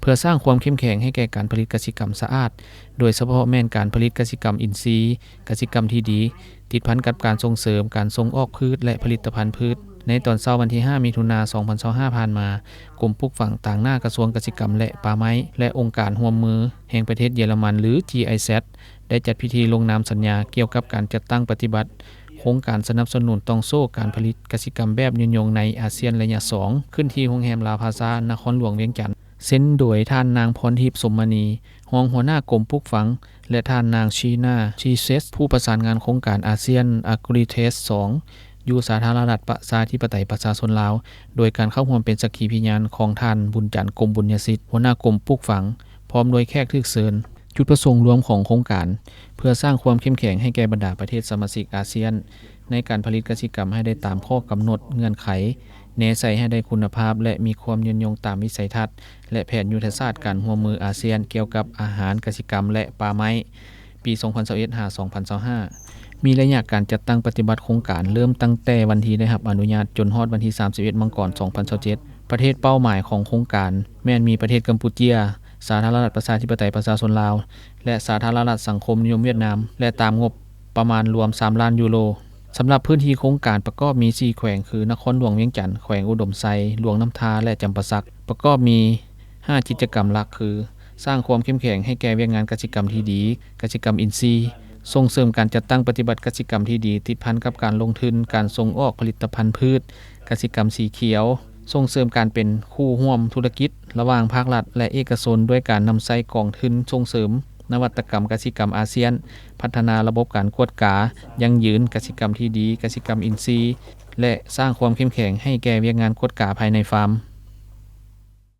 ພື່ອສ້າງຄວາມເຂັ້ມແຂງໃຫ້ແກ່ການຜະລິດກະສິກຳສະອາດ, ໂດຍສະເພາະແມ່ນການຜະລິດກະສິກຳອິນຊີ, ກະສິກຳທີ່ດີ, ຕິດພັນກັບການສົ່ງເສີມການສົ່ງອອກພືດ ແລະ ຜະລິດຕະພັນພືດ. ໃນຕອນເຊົ້າວັນທີຫ້າ ມິຖຸນາ ສອງພັນຊາວຫ້າ ຜ່ານມາ, ກົມປູກຝັງຕາງໜ້າກະຊວງກະສິກຳ ແລະ ປ່າໄມ້ ແລະ ອົງການຮ່ວມມືແຫ່ງປະເທດເຢຍລະມັນ ຫຼື ຈີໄອແຊັດ ໄດ້ຈັດພິທີລົງນາມສັນຍາກ່ຽວກັບການຈັດຕັ້ງປະຕິບັດໂຄງການສະໜັບສະໜູນຕ່ອງໂສ້ການຜະລິດກະສິກຳແບບຍືນຍົງໃນອາຊຽນໄລຍະສອງ ຂຶ້ນທີ່ໂຮງແຮມລາວພາຊາ ນະຄອນຫຼວງວຽງຈັນ ເຊັນໂດຍທ່ານນາງ ພອນທິບ ສົມມະນີ ຮອງຫົວໜ້າກົມປູກຝັງ ແລະ ທ່ານນາງ ຊີນາ ຊີເຊສ ຜູ້ປະສານງານໂຄງການອາຊຽນອາກຣີເທສສອງ ຢູ່ສາທາລະນະລັດປະຊາທິປະໄຕປະຊາຊົນລາວ, ໂດຍການເຂົ້າຮ່ວມເປັນສັກຂີພິຍານຂອງທ່ານ ບຸນຈັນ ກົມບຸນຍະສິດ ຫົວໜ້າກົມປູກຝັງ ພ້ອມດ້ວຍແຂກຖືກເຊີນ. ຈຸດປະສົງລວມຂອງໂຄງການ ເພື່ອສ້າງຄວາມເຂັ້ມແຂງໃຫ້ແກ່ບັນດາປະເທດສະມາຊິກອາຊຽນ ໃນການຜະລິດກະສິກຳໃຫ້ໄດ້ຕາມຂໍ້ກຳນົດເງື່ອນໄຂ, ແນໃສ່ໃຫ້ໄດ້ຄຸນນະພາບ ແລະ ມີຄວາມຍືນຍົງຕາມວິໄສທັດ ແລະ ແຜນຍຸດທະສາດການຮ່ວມມືອາຊຽນກ່ຽວກັບອາຫານ, ກະສິກຳ ແລະ ປ່າໄມ້ ປີສອງພັນຊາວເອັດ ຫາ ສອງພັນຊາວຫ້າ ມີໄລຍະການຈັດຕັ້ງປະຕິບັດໂຄງການ ເລີ່ມຕັ້ງແຕ່ວັນທີ່ໄດ້ຮັບອະນຸຍາດ ຈົນຮອດວັນທີສາມສິບເອັດ ມັງກອນ ສອງພັນຊາວເຈັດ. ປະເທດເປົ້າໝາຍຂອງໂຄງການ ແມ່ນມີປະເທດກຳປູເຈຍ, ສາທາລະນະລັດປະຊາທິປະໄຕປະຊາຊົນລາວ ແລະ ສາທາລະນະລັດສັງຄົມນິຍົມຫວຽດນາມ ແລະ ຕາມງົບປະມານລວມສາມລ້ານຢູໂຣ. ສຳລັບພື້ນທີ່ໂຄງການປະກອບມີສີ່ແຂວງ ຄື ນະຄອນຫຼວງວຽງຈັນ, ແຂວງອຸດົມໄຊ, ຫຼວງນ້ຳທາ ແລະ ຈຳປາສັກ, ປະກອບມີຫ້າກິດຈະກຳຫຼັກ ຄື ສ້າງຄວາມເຂັ້ມແຂງໃຫ້ແກ່ວຽກງານກະສິກຳທີ່ດີ, ກະສິກຳອິນຊີ, ສົ່ງເສີມການຈັດຕັ້ງປະຕິບັດກະສິກຳທີ່ດີ ຕິດພັນກັບການລົງທຶນ, ການສົ່ງອອກຜະລິດຕະພັນພືດ, ກະສິກຳສີຂຽວ, ສົ່ງເສີມການເປັນຄູ່ຮ່ວມທຸລະກິດລະຫວ່າງພາກລັດ ແລະ ເອກະຊົນ ດ້ວຍການນຳໃຊ້ກອງທຶນສົ່ງເສີມນະວັດຕະກຳກະສິກຳອາຊຽນ, ພັດທະນາລະບົບການກວດກາຢັ້ງຢືນ, ກະສິກຳທີ່ດີ, ກະສິກຳອິນຊີ ແລະ ສ້າງຄວາມເຂັ້ມແຂງໃຫ້ແກ່ວຽກງານກວດກາພາຍໃນຟາມ.